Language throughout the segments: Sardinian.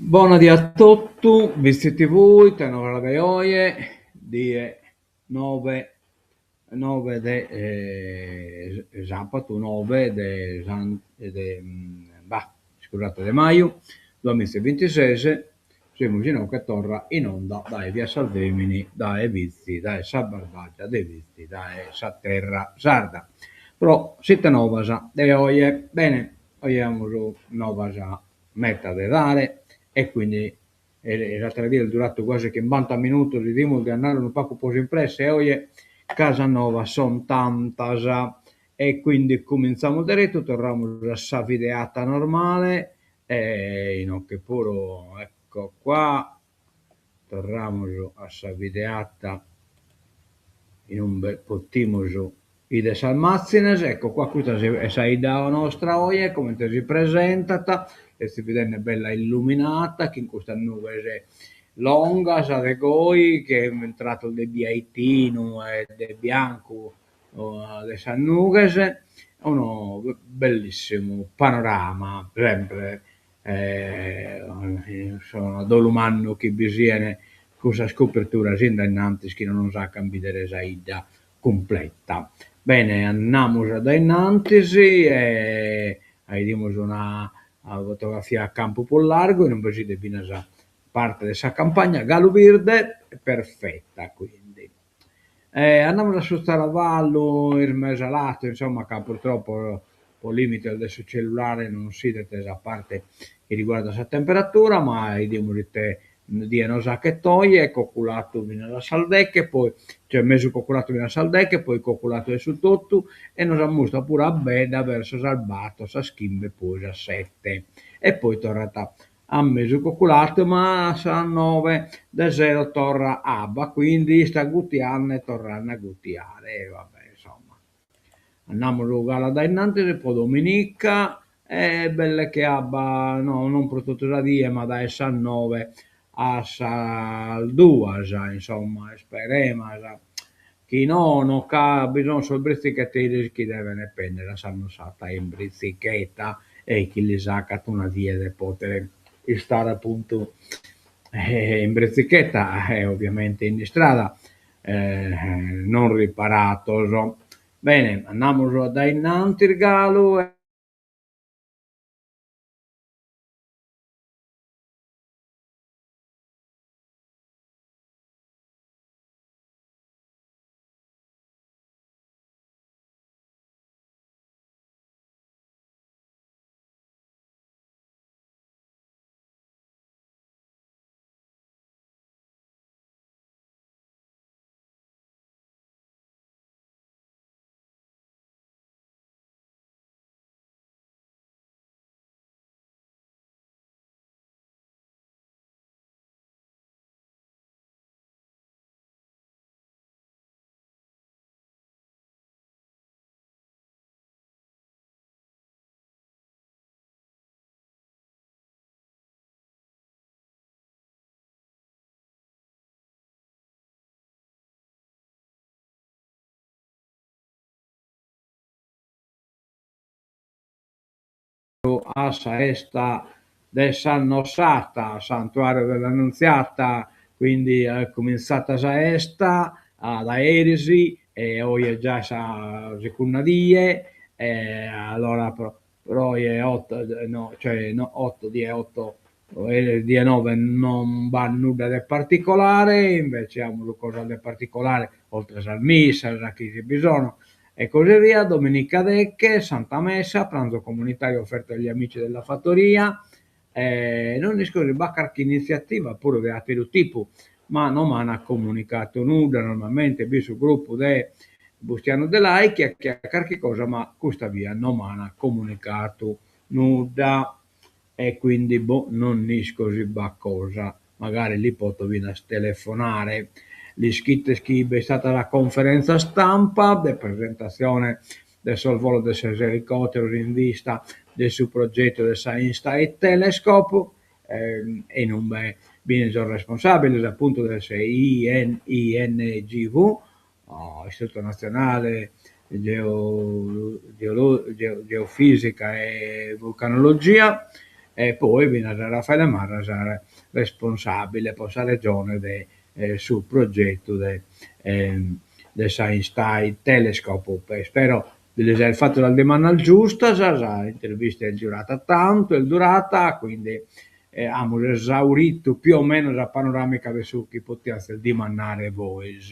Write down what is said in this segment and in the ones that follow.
Bona die a totu, Bitzi TV, ite novas de oje, die noe noe de sapatu noe de de bah iscusate de maju duamiza e bintises, semus inoghe torra in onda dae via Salvemini, dae Bitzi, dae sa Barbagia de Bitzi, dae sa terra sarda pro s'ite novas de oje. Bene, oje amus novas meta de dare e quindi s'atera die est duradu guasi chimbanta minutos, 'idimus de andare unu pagu prus in presse oje ca sas novas son tantas e quindi cumintzamus deretu, torramus a sa videata normale e inoghe puru, ecco qua, torramus a sa videata inumbe potimus 'ider sas matzines, ecco qua, custa est sa 'idda nostra oje comente si presentat, est bidende bella illuminata chin custas nughes longas de goi, chin tratos de biaitinu e de biancu de sas nughes, unu bellissimu panorama sempre a dolu mannu chi bi sian cussas coperturas in dae innantis chi non nos 'acan bidere sa 'idda cumpleta. Bene andamus a dae innantis e 'idimus una fotografia a campu prus largu inube s'idet finas parte de sa campagna galu birde, perfetta quindi. Andamus a su traballu ismesaladu insomma ca purtroppo po limites de su cellulare non s'idet sa parte chi riguardat sa temperatura, ma 'idimus ite die nos 'achet oje, coculadu finas a sas deche, poi cioè mesu coculadu finas a sas deche, poi coculadu de su totu e nos ammustrat puru abbedda verso sas bator, sas chimbe, poi sas sette e poi torrat a mesu coculadu ma a sas noe de sero torra abba, quindi istat gutiande e torrande a gutiare e va bè insomma. Andamus galu a dae innantis po dominica e belle che abba no non pro totu sa die ma dae sas noe a sas duas, insomma isperemas chi nono ca bi son sos britzicheteris chi deven pennere a Sannusata in britzicheta e chi lis 'acat una die de poder istare appuntu in britzicheta e ovviamente in istrada non riparados. Bene, andamus a dae innantis galu. A sa 'esta de S'Annossata, Santuario dell'Annunziata, quindi est cumintzata sa 'esta dae eris e oje est già sa secunda die e allora pro oje otto no cioè no otto die otto die noe non b'at nudda de particolare, invece amus cosas de particolare oltre sas missas chi bi sono e così via, domenica deche, Santa Messa, pranzo comunitario offerto agli amici della fattoria e non isco si b'at carchi initziativa puru de atteru tipu, ma no m'an comunicadu nudda, normalmente b'it su gruppu de Bustianu Delai chi 'achiat carchi cosa, ma custa bia no m'an comunicadu nudda e quindi boh, non isco si b'at cosa, magari li poto finas telefonare. L'ischites chi b'est istada sa conferenza stampa de presentazione de sos volos de sos elicotteros in vista de su progettu de sa InSight Telescope e inumbe b'in sos responsabiles appuntu de s'INGV, Istituto Nazionale Geofisica e Vulcanologia. E poi finas Raffaele Marras responsabile po sa Regione de su progetu de de s'Einstein Telescope. Ispero de lis aer fatu sas dimandas giustas, sa intervista est durada tantu, est durada, quindi amus esauritu più o meno sa panoramica de su chi potiazis dimandare bois.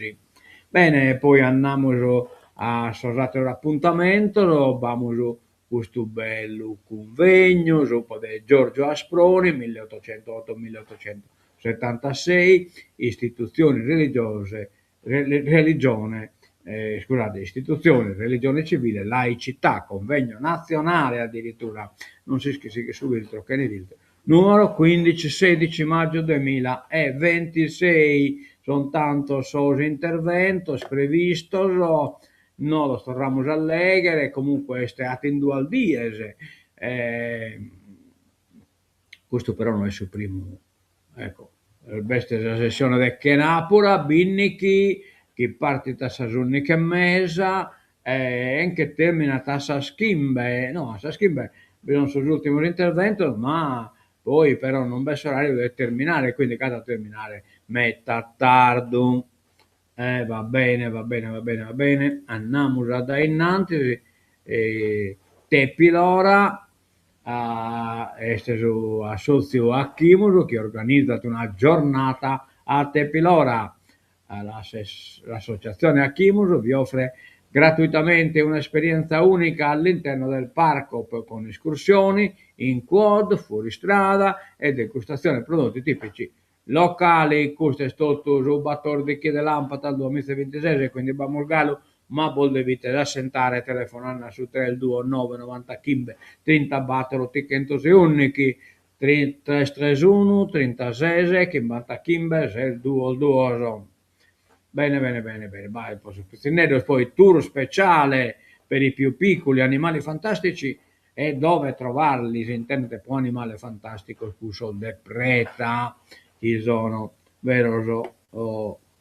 Bene, poi andamus a sos atteros appuntamentos, b'amus custu bellu cunvegnu subra de Giorgio Asproni, milleottocentotto milleottocentosettantasei, istituzioni religiose, religione, iscusade, istituzioni, religione civile, laicità, convegno nazionale addirittura, non s'ischit si su filtru o chene filtru, Nuoro quindici sedici maggio duemilaeventisei, sun tantos sos interventos previstos, no los torramus a lèghere, comunque est in duas dies, custu però no est su primu, ecco, b'est sa sessione de chenàpura bindighi chi partit a sas ùndighi e mesa e nche terminat a sas chimbe, no a sas chimbe bi sun sos ùrtimos interventos ma poi però non b'est s'oràriu de terminare, quindi ch'at a terminare meta tardu. E va bene, va bene, va bene, va bene, andamus a dae innantis, Tepilora est su assòtziu Achimus chi organizat una giornata a Tepilora, L'associazione Achimus vi offre gratuitamente un'esperienza unica all'interno del parco con escursioni in quad, fuoristrada e degustazione prodotti tipici locali. Custu est totu su batòrdighi de làmpadas duamiza e bintises e quindi b'amus galu, ma bos devides assentare telefonande a su tres duos noe novantachimbe trintabator otighentos e ùndighi, tres tres unu trintases chimbantachimbe ses duos duos. Bene bene bene bene, bae po sos pitzinneddos, poi tour speciale per i più piccoli, animali fantastici e dove trovarli, s'intendet po animales fantàsticos cussos de preta chi sono veros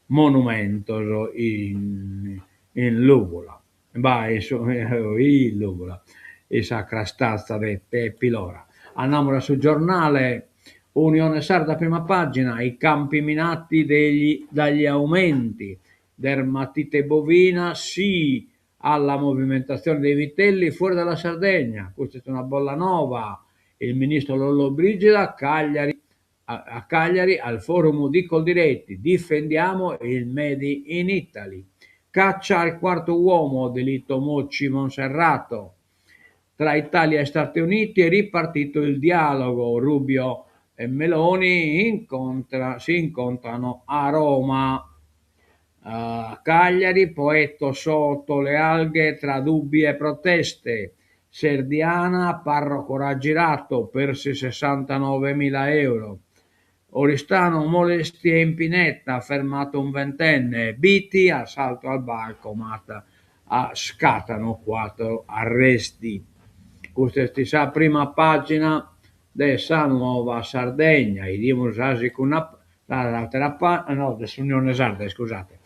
monumentos in in Lùvula, bae in su in Lùvula, in sa crastatza de Tepilora. Andamus a su giornale, Unione Sarda prima pagina, i campi minati degli dagli aumenti, dermatite bovina, sì alla movimentazione dei vitelli fuori dalla Sardegna, custa est una bolla nova, il ministro Lollobrigida Cagliari a Cagliari al forum di Coldiretti, difendiamo il Made in Italy. Caccia al quarto uomo, delitto Mocci Monserrato. Tra Italia e Stati Uniti è ripartito il dialogo, Rubio e Meloni incontra, si incontrano a Roma. A Cagliari, Poetto sotto le alghe tra dubbi e proteste. Serdiana, parroco raggirato, persi 69.000 euro. Oristano, molestie in pineta, fermato un ventenne. Biti, assalto al bancomat, scattano quattro arresti. Custa est sa prima pagina de sa Nuova Sardegna. 'Idimus sa segunda s'àtera no de s'Unione Sarda, iscusate.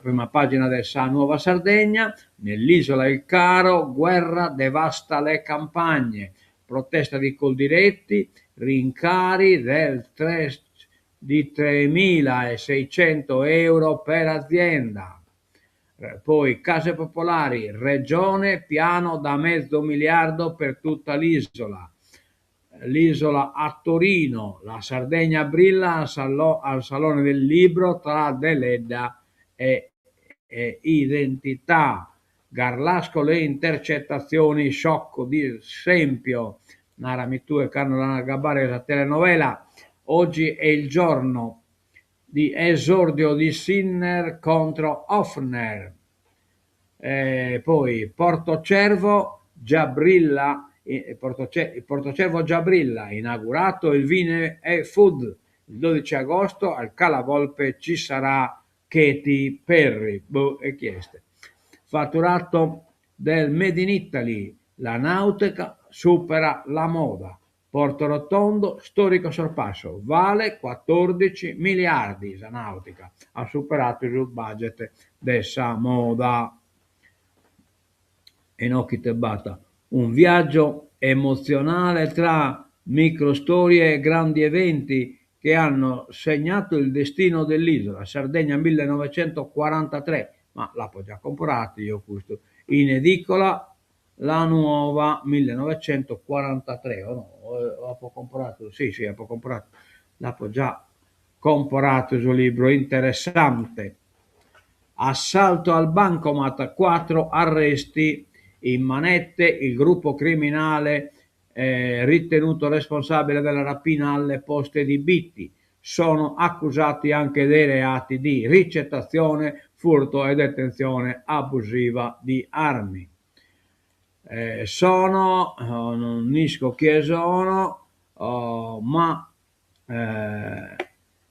Prima pagina de sa Nuova Sardegna, nell'isola il caro guerra devasta le campagne, protesta di Coldiretti, rincari del tres di 3.600 euro per azienda. Poi case popolari, regione, piano da mezzo miliardo per tutta l'isola. L'isola a Torino, la Sardegna brilla al, salo, al Salone del Libro tra Deledda e, e identità. Garlasco le intercettazioni, shock di Sempio. Narami tue cando l'an a agabbare sa telenovela. Oggi è il giorno di esordio di Sinner contro Ofner. E poi Porto Cervo già brilla, Porto, Porto Cervo già brilla, inaugurato il Vine e Food. Il 12 agosto al Calavolpe ci sarà Katy Perry. Boh, e chi est? Fatturato del Made in Italy, la nautica supera la moda. Porto Rotondo, storico sorpasso, vale 14 miliardi sa nautica, at superadu su budget de sa moda. E inoghe ite b'at? Un viaggio emozionale tra. Microstorie e grandi eventi che hanno segnato il destino dell'isola, Sardegna 1943, ma l'apo già comporadu eo custu, in edicola La Nuova 1943, o no, l'apo comporadu, si si apo comporadu, l'apo già comporadu su libru, interessante. Assalto al bancomat, 4 arresti, in manette il gruppo criminale ritenuto responsabile della rapina alle poste di Bitti. Sono accusati anche dei reati di ricettazione, furto e detenzione abusiva di armi. Sono, non isco chie sono, ma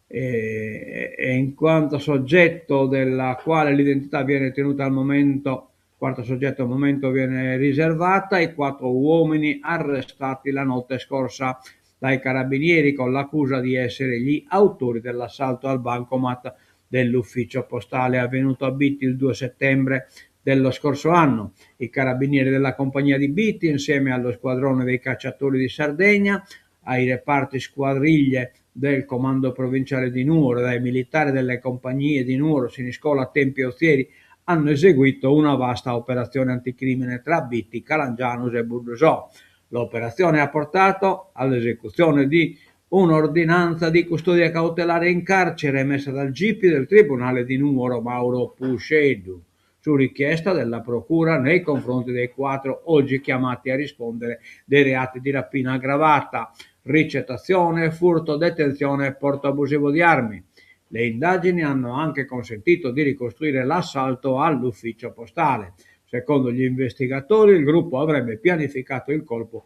e in quanto soggetto della quale l'identità viene tenuta al momento, quarto soggetto al momento viene riservata, i 4 uomini arrestati la notte scorsa dai carabinieri con l'accusa di essere gli autori dell'assalto al bancomat dell'ufficio postale avvenuto a Bitti il 2 settembre dello scorso anno. I carabinieri della compagnia di Bitti, insieme allo squadrone dei cacciatori di Sardegna, ai reparti squadriglie del comando provinciale di Nuoro e ai militari delle compagnie di Nuoro, Siniscola, Tempio e Ozieri, hanno eseguito una vasta operazione anticrimine tra Bitti, Calangianus e Buddusò. L'operazione ha portato all'esecuzione di un'ordinanza di custodia cautelare in carcere emessa dal GIP del Tribunale di Nuoro Mauro Pusceddu, su richiesta della Procura nei confronti dei 4 oggi chiamati a rispondere dei reati di rapina aggravata, ricettazione, furto, detenzione e porto abusivo di armi. Le indagini hanno anche consentito di ricostruire l'assalto all'ufficio postale. Secondo gli investigatori, il gruppo avrebbe pianificato il colpo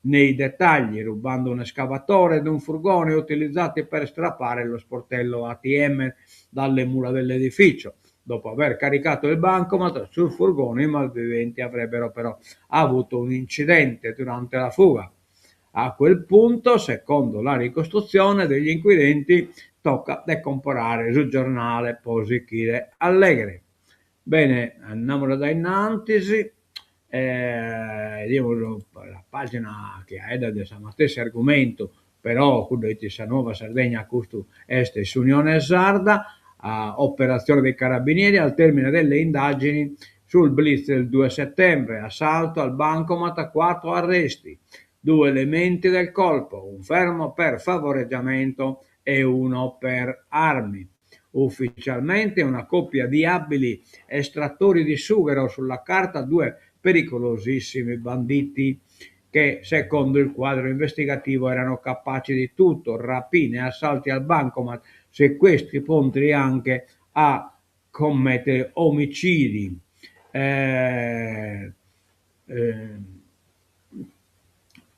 nei dettagli, rubando un escavatore ed un furgone utilizzati per strappare lo sportello ATM dalle mura dell'edificio. Dopo aver caricato il bancomat sul furgone, i malviventi avrebbero però avuto un incidente durante la fuga. A quel punto, secondo la ricostruzione degli inquirenti, tocca de comporare su giornale po sichire alleghere. Bene, andamus a innantis, 'idimus la pagina chi 'aeddat de sa matessi argumentu, però cuddu 'it sa Nuova Sardegna, custu est s'Unione Sarda, operazione dei carabinieri al termine delle indagini sul blitz del 2 settembre, assalto al bancomat, 4 arresti, 2 elementi del colpo, un fermo per favoreggiamento e uno per armi. Ufficialmente una coppia di abili estrattori di sughero, sulla carta 2 pericolosissimi banditi che, secondo il quadro investigativo, erano capaci di tutto, rapine, assalti al bancomat, sequestri, pronti anche a commettere omicidi.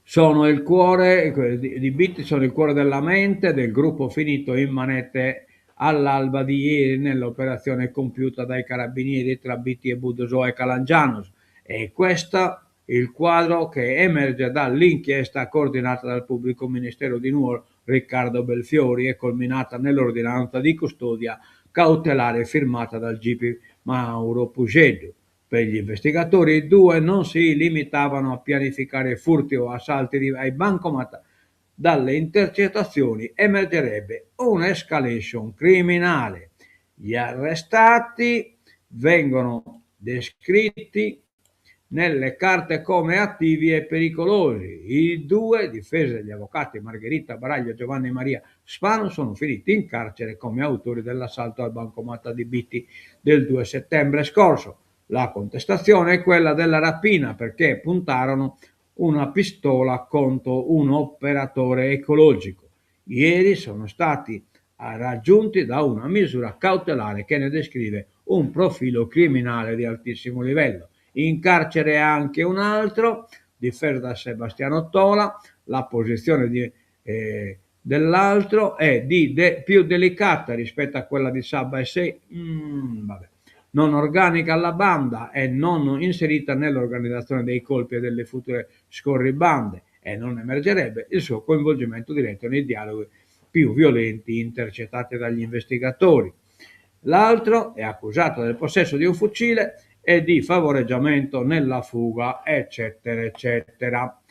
Sono il cuore, quelli di Bitti sono il cuore della mente del gruppo finito in manette all'alba di ieri nell'operazione compiuta dai carabinieri tra Bitti e Buddusò e Calangianus. E questo il quadro che emerge dall'inchiesta coordinata dal pubblico ministero di Nuoro Riccardo Belfiori e culminata nell'ordinanza di custodia cautelare firmata dal GIP Mauro Pusceddu. Per gli investigatori i due non si limitavano a pianificare furti o assalti ai bancomat. Dalle intercettazioni emergerebbe un'escalation criminale. Gli arrestati vengono descritti nelle carte come attivi e pericolosi. I due, difesi dagli avvocati Margherita Baraglio e Giovanni Maria Spano, sono finiti in carcere come autori dell'assalto al bancomat di Bitti del 2 settembre scorso. La contestazione è quella della rapina, perché puntarono una pistola contro un operatore ecologico. Ieri sono stati raggiunti da una misura cautelare che ne descrive un profilo criminale di altissimo livello. In carcere anche un altro, difeso da Sebastiano Tola. La posizione dell'altro è più delicata rispetto a quella di Sabba e Sei. Non organica alla banda e non inserita nell'organizzazione dei colpi e delle future scorribande, e non emergerebbe il suo coinvolgimento diretto nei dialoghi più violenti intercettati dagli investigatori. L'altro è accusato del possesso di un fucile e di favoreggiamento nella fuga, eccetera, eccetera.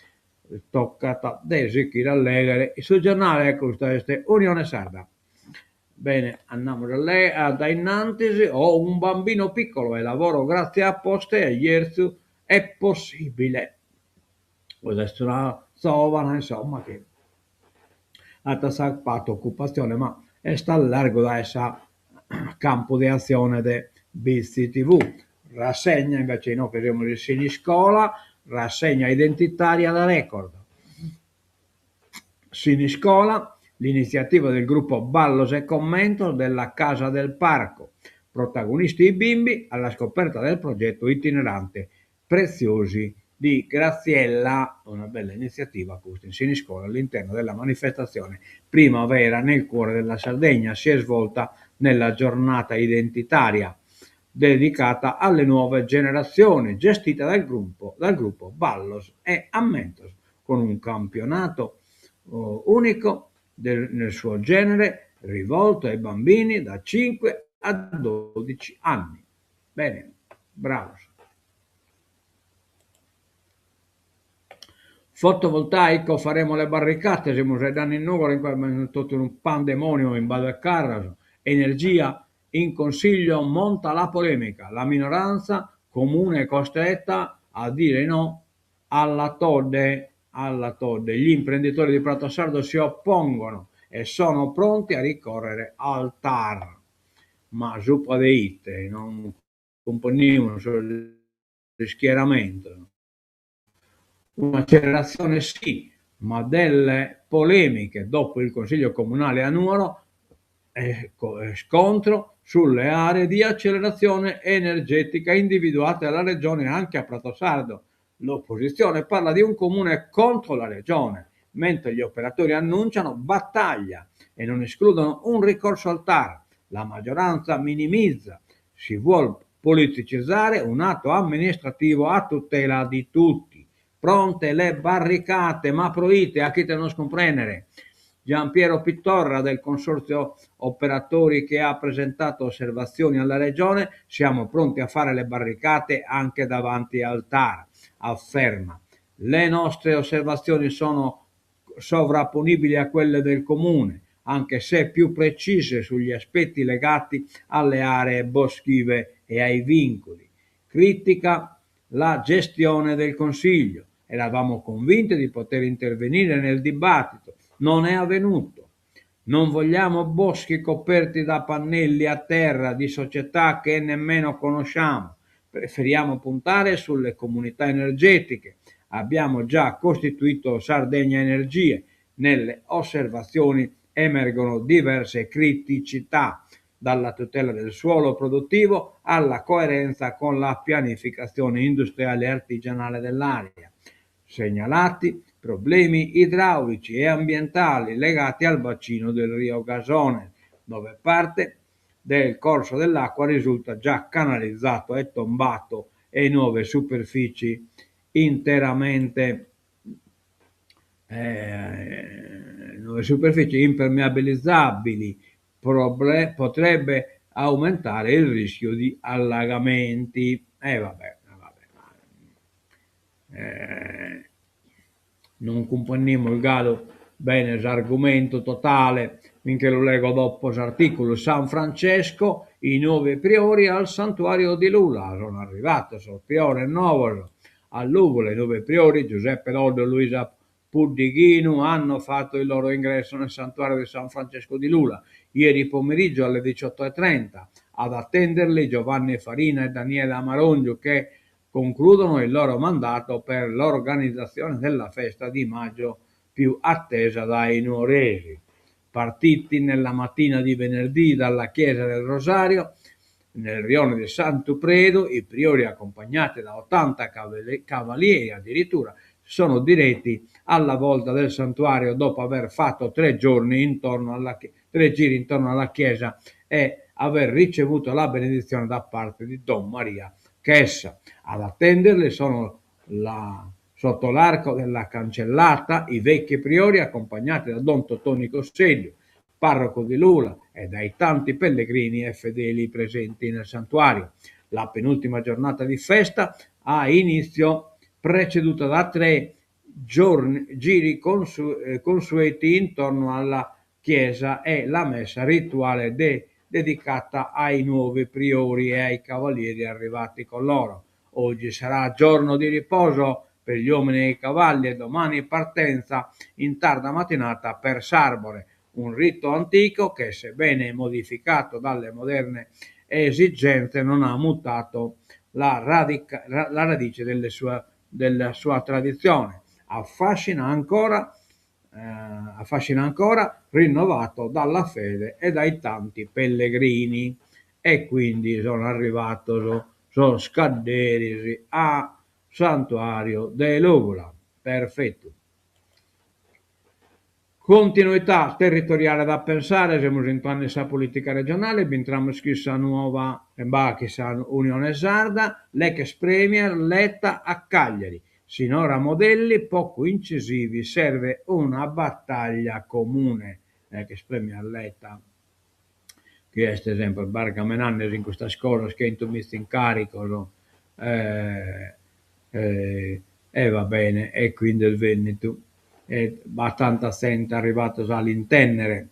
Tocat de sichire a lèghere su giornale, custa est Unione Sarda. Bene, andamus a le a dae innantis, ho un bambino piccolo e lavoro grazie a Poste e Jerzu è possibile. Custa est una zovana, insomma, chi at atzapatu ocupatzione, ma est a largu dae sa campu de atzione de BTV. Rassegna, invece inoghe semus in Siniscola, rassegna identitaria da record. Siniscola, l'iniziativa del gruppo Ballos e Commentos della Casa del Parco. Protagonisti i bimbi alla scoperta del progetto itinerante Preziosi di Graziella, una bella iniziativa custa in Siniscola all'interno della manifestazione Primavera nel cuore della Sardegna, si è svolta nella giornata identitaria dedicata alle nuove generazioni, gestita dal gruppo, dal gruppo Ballos e Ammentos, con un campionato unico del, nel suo genere rivolto ai bambini da 5 a 12 anni. Bene, bravos. Fotovoltaico, faremo le barricate, semus faeddende in Nùgoro, in totu unu pandemonium in Badu 'e Carros, energia, in Consiglio monta la polemica, la minoranza comune costretta a dire no alla Todde, alla Todde. Gli imprenditori di Pratosardo si oppongono e sono pronti a ricorrere al TAR. Ma supra de ite, non cumprendimus sos ischieramentos. Un'accelerazione sì, ma delle polemiche dopo il Consiglio comunale a Nuoro e scontro sulle aree di accelerazione energetica individuate dalla Regione anche a Pratosardo. L'opposizione parla di un comune contro la Regione, mentre gli operatori annunciano battaglia e non escludono un ricorso al TAR. La maggioranza minimizza, si vuol politicizzare un atto amministrativo a tutela di tutti. Pronte le barricate, ma proite a chi te nos cumprèndere. Giampiero Pittorra del Consorzio Operatori che ha presentato osservazioni alla Regione, siamo pronti a fare le barricate anche davanti al TAR, afferma. Le nostre osservazioni sono sovrapponibili a quelle del Comune, anche se più precise sugli aspetti legati alle aree boschive e ai vincoli. Critica la gestione del Consiglio. Eravamo convinti di poter intervenire nel dibattito. Non è avvenuto. Non vogliamo boschi coperti da pannelli a terra di società che nemmeno conosciamo. Preferiamo puntare sulle comunità energetiche. Abbiamo già costituito Sardegna Energie. Nelle osservazioni emergono diverse criticità, dalla tutela del suolo produttivo alla coerenza con la pianificazione industriale e artigianale dell'area. Segnalati problemi idraulici e ambientali legati al bacino del rio Gasone, dove parte del corso dell'acqua risulta già canalizzato e tombato e nuove superfici interamente nuove superfici impermeabilizzabili proble- potrebbe aumentare il rischio di allagamenti. E eh, vabbè, vabbè, eh, non cumprendimus galu bene s'argumentu totale, mi nche lu lego dopo s'articulu. San Francesco, i nuovi priori al santuario di Lula, sono arrivados sos priores novos a Lùvula, i nuovi priori Giuseppe Loddo e Luisa Puddighinu hanno fatto il loro ingresso nel santuario di San Francesco di Lula ieri pomeriggio alle 18.30. Ad attenderli Giovanni Farina e Daniela Marongiu che concludono il loro mandato per l'organizzazione della festa di maggio più attesa dai nuoresi. Partiti nella mattina di venerdì dalla chiesa del Rosario, nel rione di Santu Predu, i priori accompagnati da 80 cavalieri addirittura sono diretti alla volta del santuario dopo aver fatto tre giorni intorno alla, tre giri intorno alla chiesa e aver ricevuto la benedizione da parte di Don Maria Chessa. Ad attenderli sono la, sotto l'arco della cancellata i vecchi priori accompagnati da Don Totoni Cosseglio, parroco di Lula, e dai tanti pellegrini e fedeli presenti nel santuario. La penultima giornata di festa ha inizio preceduta da tre Giri consueti intorno alla chiesa e la messa rituale dedicata ai nuovi priori e ai cavalieri arrivati con loro. Oggi sarà giorno di riposo per gli uomini e i cavalli e domani partenza in tarda mattinata per Sarbore, un rito antico che, sebbene modificato dalle moderne esigenze, non ha mutato la radice della sua tradizione. Affascina ancora, affascina ancora, rinnovato dalla fede e dai tanti pellegrini. E quindi sono arrivados sos cadderis a Santuario de Lùvula. Perfetu. Continuità territoriale da pensare, semus intrende in sa polìtica regionale, b'intramus chin sa nuova, bah, chin sa Unione Sarda, l'ex premier Letta a Cagliari, sinora modelli poco incisivi, serve una battaglia comune. L'ex premier Letta, chi est semper bargamenandesi in custas cosas, chentumiza incaricos e va bene, e quindi est bennidu e b'at tanta zente arrivados a l'intendere,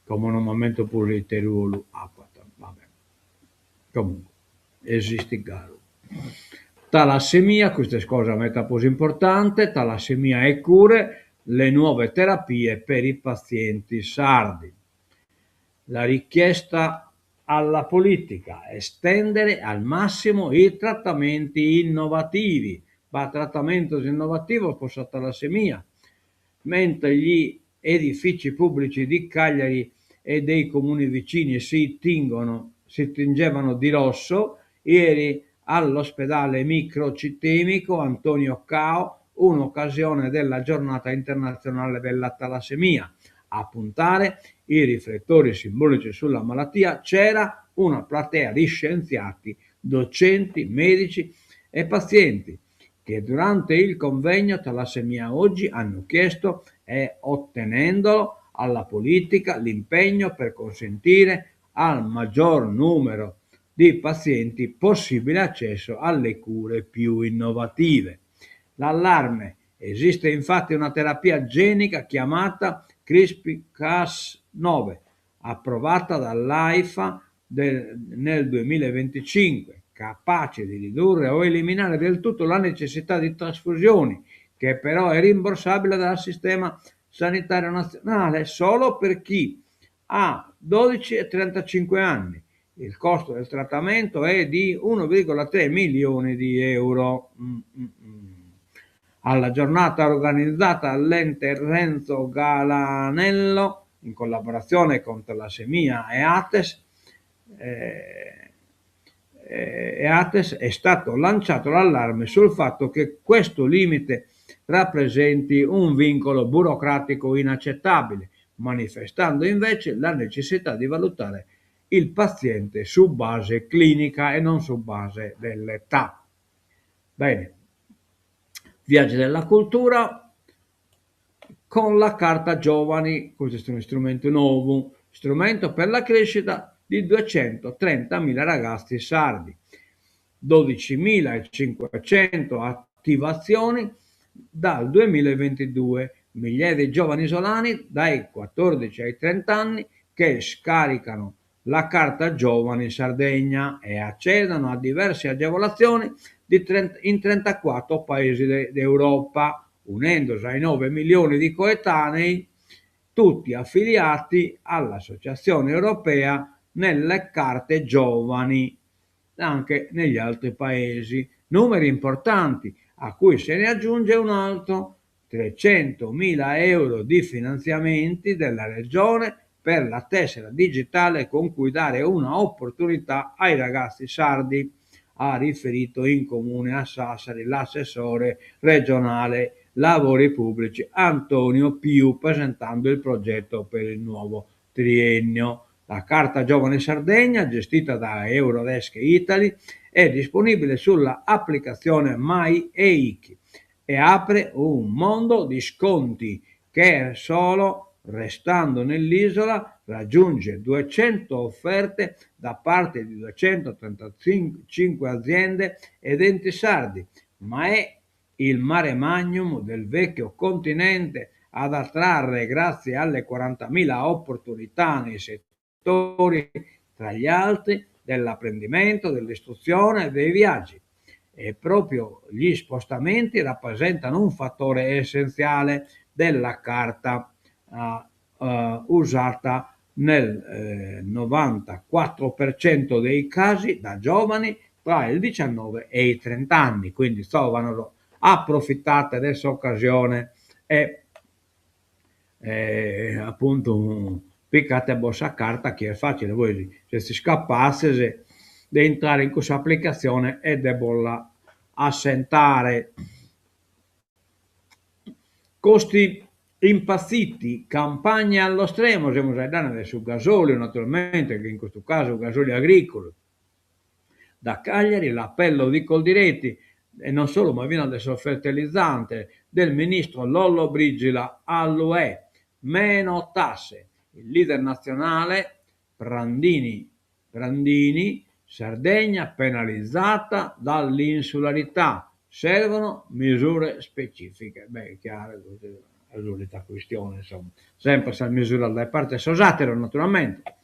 como non m'ammento prus ite ruolu apat, va bè. Comunque, esistit galu. Talassemia, custa est cosa meda prus importante, talassemia e cure, le nuove terapie per i pazienti sardi. La richiesta alla politica, estendere al massimo i trattamenti innovativi. B'at tratamentos innovativos pro sa talassemia, mentre gli edifici pubblici di Cagliari e dei comuni vicini si tingono, si tingevano di rosso, ieri all'ospedale microcitemico Antonio Cao, in occasione della giornata internazionale della talassemia. A puntare i riflettori simbolici sulla malattia c'era una platea di scienziati, docenti, medici e pazienti che durante il convegno Talassemia Oggi hanno chiesto e ottenendolo alla politica l'impegno per consentire al maggior numero di pazienti possibile accesso alle cure più innovative. L'allarme. Esiste infatti una terapia genica chiamata CRISPR-Cas9, approvata dall'AIFA nel 2025, capace di ridurre o eliminare del tutto la necessità di trasfusioni, che però è rimborsabile dal sistema sanitario nazionale solo per chi ha 12 e 35 anni. Il costo del trattamento è di 1,3 milioni di euro. Alla giornata organizzata dall'ente Renzo Galanello, in collaborazione con Talassemia e Ates, e Ates è stato lanciato l'allarme sul fatto che questo limite rappresenti un vincolo burocratico inaccettabile, manifestando invece la necessità di valutare il paziente su base clinica e non su base dell'età. Bene, Viaggi della cultura con la Carta Giovani, questo est unu istrumentu nou, strumento per la crescita di 230.000 ragazzi sardi, 12.500 attivazioni dal 2022, migliaia di giovani isolani dai 14 ai 30 anni che scaricano la Carta Giovani Sardegna e accedono a diverse agevolazioni in 34 paesi d'Europa, unendosi ai 9 milioni di coetanei, tutti affiliati all'Associazione Europea nelle Carte Giovani, anche negli altri paesi. Numeri importanti, a cui se ne aggiunge un altro, 300.000 euro di finanziamenti della Regione per la tessera digitale con cui dare una opportunità ai ragazzi sardi, ha riferito in comune a Sassari l'assessore regionale lavori pubblici Antonio Piu, presentando il progetto per il nuovo triennio. La Carta Giovane Sardegna, gestita da Eurodesk Italy, è disponibile sulla applicazione MyEic e apre un mondo di sconti che solo restando nell'isola raggiunge 200 offerte da parte di 235 aziende ed enti sardi, ma è Il mare magnum del vecchio continente ad attrarre grazie alle 40.000 opportunità nei settori, tra gli altri, dell'apprendimento, dell'istruzione e dei viaggi. E proprio gli spostamenti rappresentano un fattore essenziale della carta usata nel 94% dei casi da giovani tra i 19 e i 30 anni. Quindi zovanos aprofitate de s'ocasione e apuntu picate·bos sa carta chi est facile, bois sezis capatzes de intrare in cussa aplicatzione e de bos la assentare. Costi impazziti, campagna allo stremo, semus faeddende de su gasòliu naturalmente, chi in custu casu gasòliu agrìculu. Da Cagliari l'appello di Coldiretti, e non solu ma finas de sos fertilizzantes, del ministro Lollobrigida all'UE, meno tasse. Il leader nazionale Prandini Prandini, Sardegna penalizzata dall'insularità, servono misure specifiche. Beh, chiaro, sa solita questione, insomma, sempre sas misuras dae parte 'e sos àteros, naturalmente.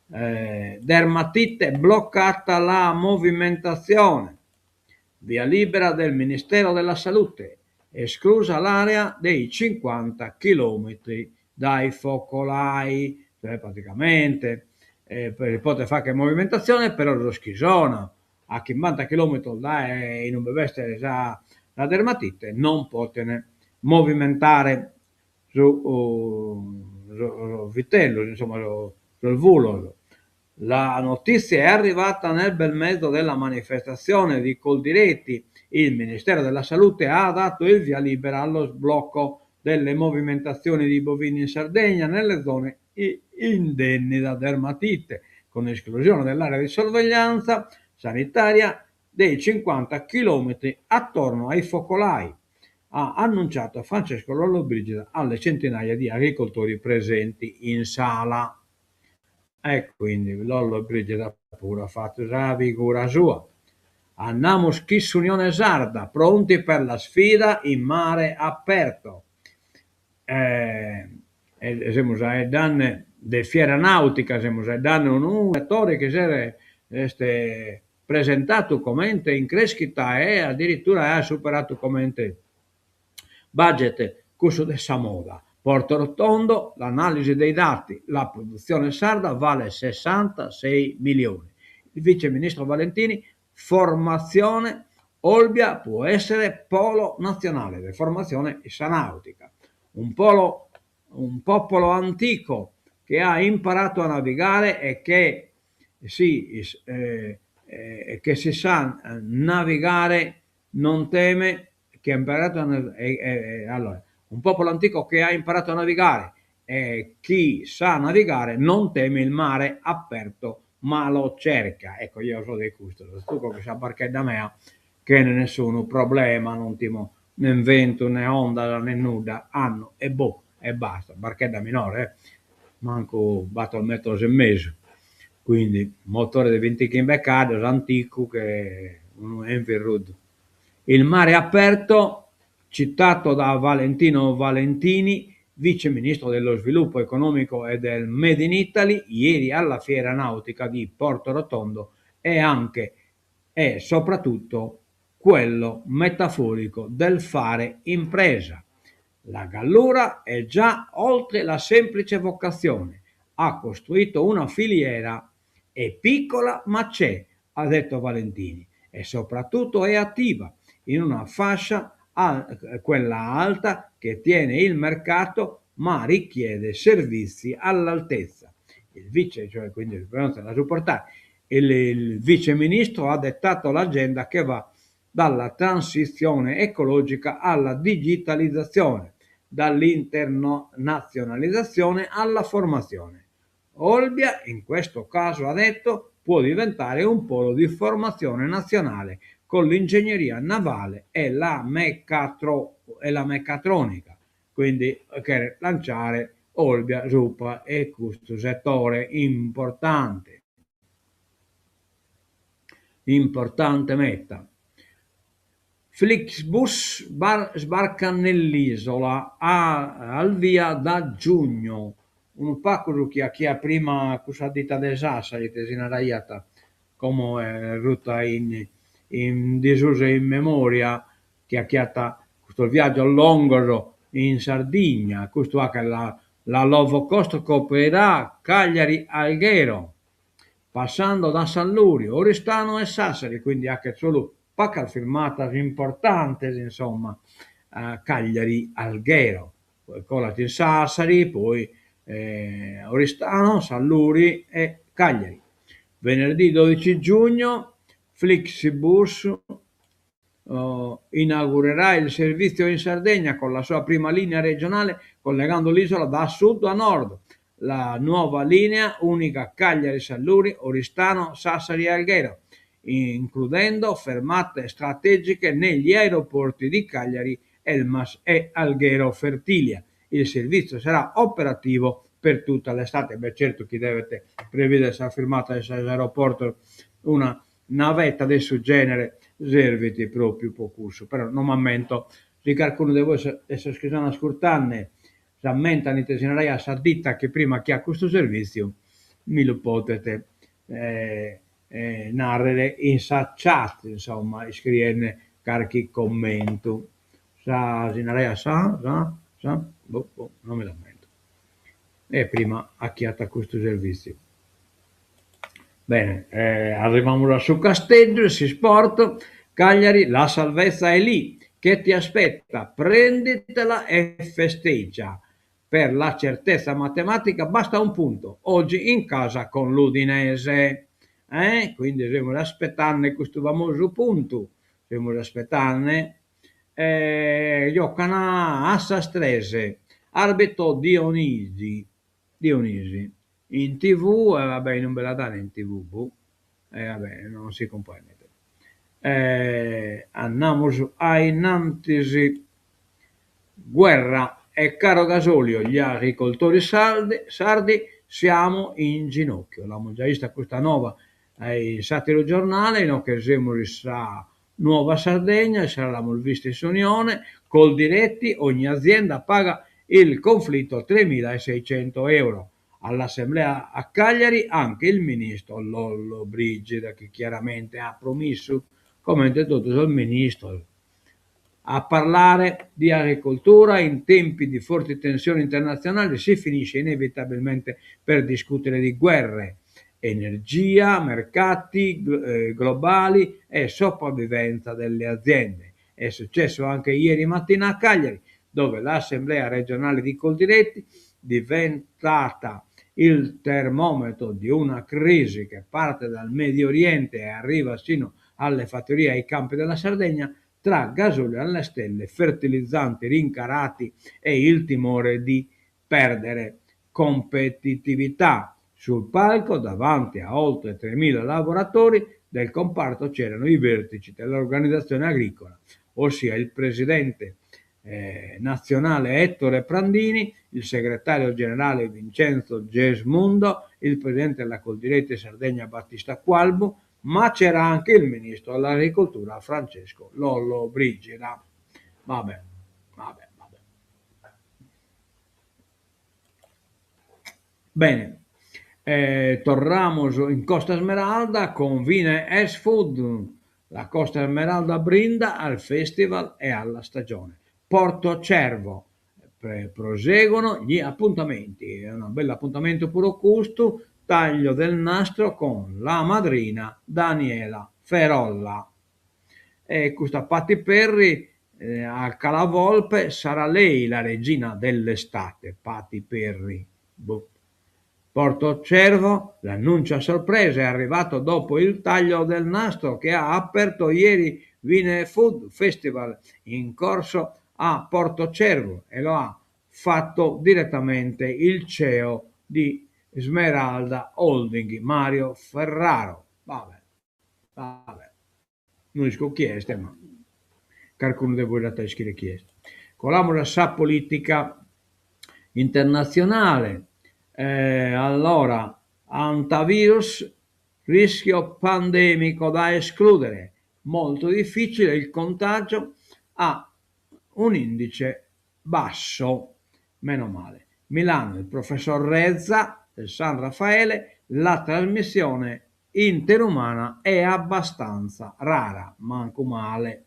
Dermatite, bloccata la movimentazione. Via libera del Ministero della Salute, esclusa l'area dei 50 chilometri dai focolai, cioè praticamente si podet fagher movimentazione però sos chi sono a chimbanta chilometros dae inube b'est sa dermatite non poden movimentare su sos vitellos, insomma sos bulos. La notizia è arrivata nel bel mezzo della manifestazione di Coldiretti. Il Ministero della Salute ha dato il via libera allo sblocco delle movimentazioni di bovini in Sardegna nelle zone indenni da dermatite, con esclusione dell'area di sorveglianza sanitaria dei 50 chilometri attorno ai focolai, ha annunciato Francesco Lollobrigida alle centinaia di agricoltori presenti in sala. E quindi Lollobrigida puru at fatu sa figura sua. Andamus chin s'Unione Sarda, pronti per la sfida in mare aperto. E semus faeddende de fiera nautica, semus faeddende unu setore chi s'est est presentadu comente in creschita e addirittura at superadu comente budget cussu de sa moda. Porto Rotondo, l'analisi dei dati, la produzione sarda vale 66 milioni. Il vice ministro Valentini, formazione, Olbia può essere polo nazionale de formazione in sa nautica. Un polo, un popolo antico che ha imparato a navigare e che si che si sa navigare non teme che ha imparato a allora un popolo antico che ha imparato a navigare e chi sa navigare non teme il mare aperto ma lo cerca. Ecco, io so de custos, tzuco chin sa barchedda mea chene nessunu problema, non timo nen bentu ne ondas ne nudda, ando e boh e basta, barchedda minore eh, mancu bator metros e mesu, quindi motore de bintichimbe caddos anticu che unu Evinrude. Il mare aperto, citato da Valentino Valentini, vice ministro dello sviluppo economico e del Made in Italy, ieri alla fiera nautica di Porto Rotondo, è anche e soprattutto quello metaforico del fare impresa. La Gallura è già oltre la semplice vocazione, ha costruito una filiera, è piccola ma c'è, ha detto Valentini, e soprattutto è attiva in una fascia, quella alta, che tiene il mercato ma richiede servizi all'altezza. Il vice, cioè quindi la supportare. Il, il vice ministro ha dettato l'agenda che va dalla transizione ecologica alla digitalizzazione, dall'internazionalizzazione alla formazione. Olbia, in questo caso, ha detto, può diventare un polo di formazione nazionale con l'ingegneria navale e la, meccatro, e la meccatronica. Quindi cheret lanciare Olbia supra e custu settore importante. Importante meta. Flixbus sbarca nell'isola al via da giugno. Unu pacu su chi 'achiat prima cussa ditta de Sassari, ite si naraiat, como est rutta in in disusu e in memoria, chi 'achiat custos viaggios longos in Sardigna, custu 'achet la la low cost coprirà Cagliari Alghero, passando da Sanluri, Oristano e Sassari, quindi 'achet solu pacas firmatas importantes insomma, Cagliari Alghero, poi colat in Sassari, poi Oristano, Sanluri e Cagliari. Venerdì 12 giugno Flixbus inaugurerà il servizio in Sardegna con la sua prima linea regionale collegando l'isola da sud a nord. La nuova linea unica Cagliari-Sanluri, Oristano, Sassari e Alghero, includendo fermate strategiche negli aeroporti di Cagliari, Elmas e Alghero Fertilia. Il servizio sarà operativo per tutta l'estate. Beh certu chi devet previdere sas firmatas in sos aeroportos una navetta de su genere servit propriu po cussu, però non m'ammento si carcunu de bois de sos chi sun ascurtende s'ammentan ite si naraiat sa ditta chi prima 'achiat custu servitziu, mi lu podet narrere in sa chat, insomma, iscriende carchi commentu. Sa si naraiat sa sa sa boh boh non mi l'ammento. E prima 'achiat custu servitziu. Bene, arrivamus a su Casteddu e s'isport, Cagliari, la salvezza è lì che ti aspetta, prenditela e festeggia. Per la certezza matematica basta un punto, oggi in casa con l'Udinese. Eh? Quindi semus aspettende custu famosu puntu, semus aspettende. E giocan a sas tres, arbitro Dionisi, Dionisi, in TV, e va bè, non bi la dan in TV, boh, e va bè, non si cumprendet. Andamus a innantis, guerra e caro gasolio, gli agricoltori sardi, sardi siamo in ginocchio. L'amus già 'ista custa nova in s'atteru giornale, inoghe semus in sa Nuova Sardegna, issara l'amus vista in s'Unione, Coldiretti, ogni azienda paga il conflitto 3.600 euro. All'assemblea a Cagliari anche il ministro Lollobrigida, chi chiaramente at promissu, comente totu sos ministros, a parlare di agricoltura in tempi di forti tensioni internazionali si finisce inevitabilmente per discutere di guerre, energia, mercati globali e sopravvivenza delle aziende. È successo anche ieri mattina a Cagliari, dove l'assemblea regionale di Coldiretti, diventata il termometro di una crisi che parte dal Medio Oriente e arriva sino alle fattorie e ai campi della Sardegna, tra gasolio alle stelle, fertilizzanti rincarati e il timore di perdere competitività. Sul palco, davanti a oltre 3.000 lavoratori del comparto, c'erano i vertici dell'organizzazione agricola, ossia il presidente nazionale Ettore Prandini, il segretario generale Vincenzo Gesmundo, il presidente della Coldiretti Sardegna Battista Cualbu, ma c'era anche il ministro dell'agricoltura Francesco Lollobrigida. Vabbè, vabbè, vabbè. Bene, eh, torramus in Costa Smeralda con Vine S Food. La Costa Smeralda brinda al festival e alla stagione. Porto Cervo, proseguono gli appuntamenti. È un bel appuntamento puru custu, taglio del nastro con la madrina Daniela Ferolla. E custa Patti Perri a Calavolpe sarà lei la regina dell'estate, Patti Perri. Boh. Porto Cervo, l'annuncio a sorpresa è arrivato dopo il taglio del nastro che ha aperto ieri Vine Food Festival in corso a Porto Cervo e lo ha fatto direttamente il CEO di Smeralda Holding, Mario Ferraro. Vabbè, vabbè. No isco chie est, ma carcunu de bois at a ischire chie est. Colamus a sa politica internatzionale. Allora, hantavirus, rischio pandemico da escludere. Molto difficile il contagio. a un'indice basso. Meno male. Milano, il professor Rezza del San Raffaele, la trasmissione interumana è abbastanza rara, mancu male.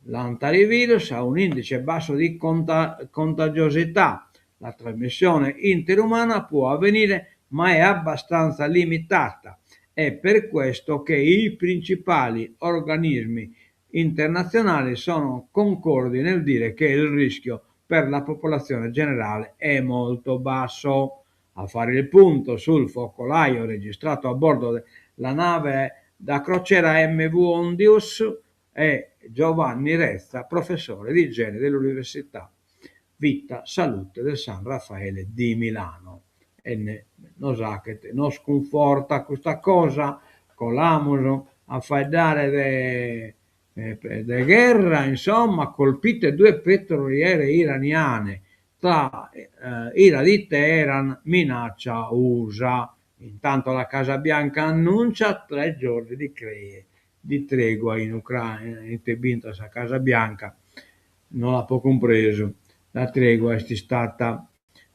L'hantavirus ha un indice basso di contagiosità. La trasmissione interumana può avvenire, ma è abbastanza limitata. È per questo che i principali organismi internazionali sono concordi nel dire che il rischio per la popolazione generale è molto basso. A fare il punto sul focolaio registrato a bordo della nave da crociera MV Hondius è Giovanni Rezza, professore di igiene dell'Università Vita Salute del San Raffaele di Milano. E nos achet, nos cunfortat custa cosa, colamus a faeddare de de gherra, insomma, colpite due petroliere iraniane, tra ira di Teheran minaccia USA. Intanto la Casa Bianca annuncia tre giorni di di tregua in Ucraina. Ite b'intrat sa Casa Bianca no l'apo cumpresu. Sa tregua est istada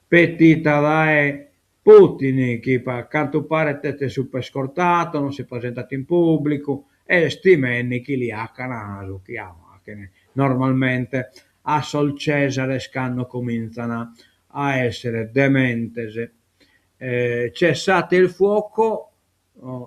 petita dae Putin chi a cantu paret est super scortato, non si presentat in pubblicu e est timende chi li acan su chi achen normalmente a sos Cesares cando comintzan a essere dementes. Cessate il fuoco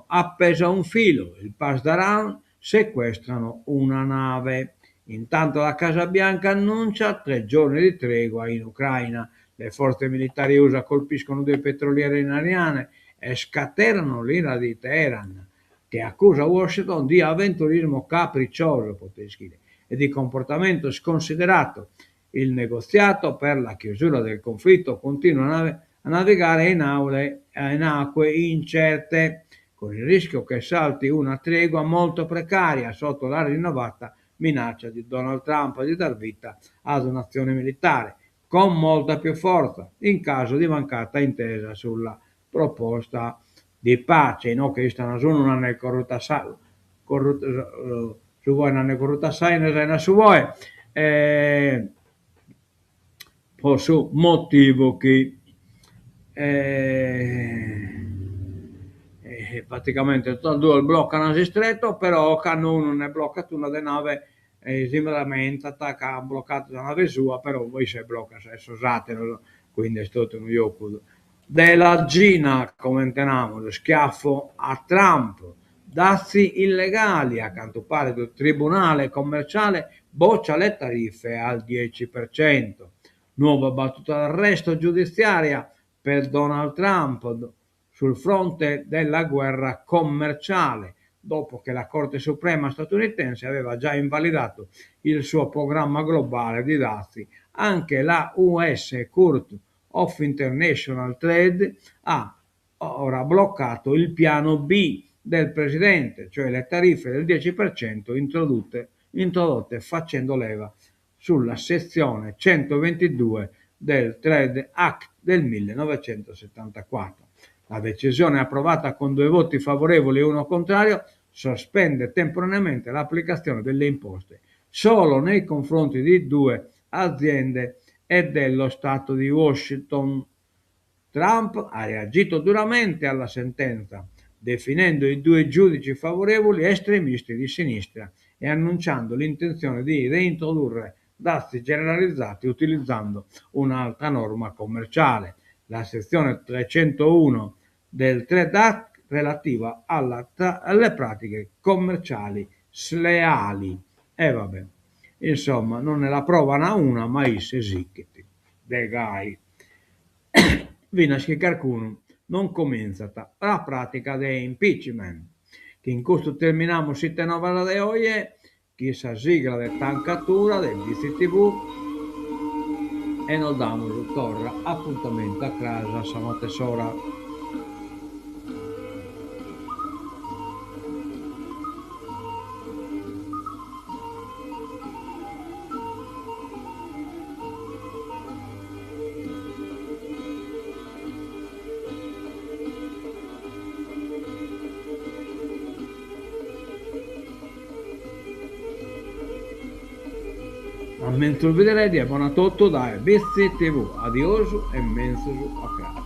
appeso a un filo, i Pasdaran sequestrano una nave. Intanto la Casa Bianca annuncia tre giorni di tregua in Ucraina. Le forze militari USA colpiscono due petroliere iraniane e scatenano l'ira di Teheran, che accusa Washington di avventurismo capriccioso, potete scrivere, e di comportamento sconsiderato. Il negoziato per la chiusura del conflitto continua a navigare in aule, in acque incerte, con il rischio che salti una tregua molto precaria sotto la rinnovata minaccia di Donald Trump di dar vita ad un'azione militare con molta più forza in caso di mancata intesa sulla proposta di pace. Inoghe istan s'unu nande corrutta sa corrutta su boe nande corrutta s'aina, s'aina su boe po su motivu chi praticamente totas duas bloccan s'istretto, però cando unu nde bloccat una de nave si lamentat ca an bloccadu sa nave sua, però isse bloccat sa 'e sos atteros, quindi est totu unu jocu de lagina, comente namus, schiaffo a Trump, dazi illegali, a cantu paret su tribunale commerciale boccia le tariffe al 10%. Nuova battuta d'arresto giudiziaria per Donald Trump sul fronte della guerra commerciale, dopo che la Corte Suprema statunitense aveva già invalidato il suo programma globale di dazi. Anche la US Court of International Trade ha ora bloccato il piano B del presidente, cioè le tariffe del 10% introdotte, introdotte facendo leva sulla sezione 122 del Trade Act del 1974. La decisione approvata con due voti favorevoli e uno contrario sospende temporaneamente l'applicazione delle imposte solo nei confronti di due aziende e dello Stato di Washington. Trump ha reagito duramente alla sentenza, definendo i due giudici favorevoli estremisti di sinistra e annunciando l'intenzione di reintrodurre dazi generalizzati utilizzando un'altra norma commerciale, la sezione 301 del Trade Act relativa alla tra- alle pratiche commerciali sleali. E vabbè, insomma, non ne la provan una, ma isse sichit de gai. Finas chi carcunu non comintzat la pratica de impeachment. Chin custu terminamus s'Ite Novas de oje, chin sa sigla de Tancatura de BCTV e nos damus torra apuntamentu a cras a sa matess'ora. A menzus bideredi e bona a totu dae Bitzi TV. Adiosu e menzus a cras.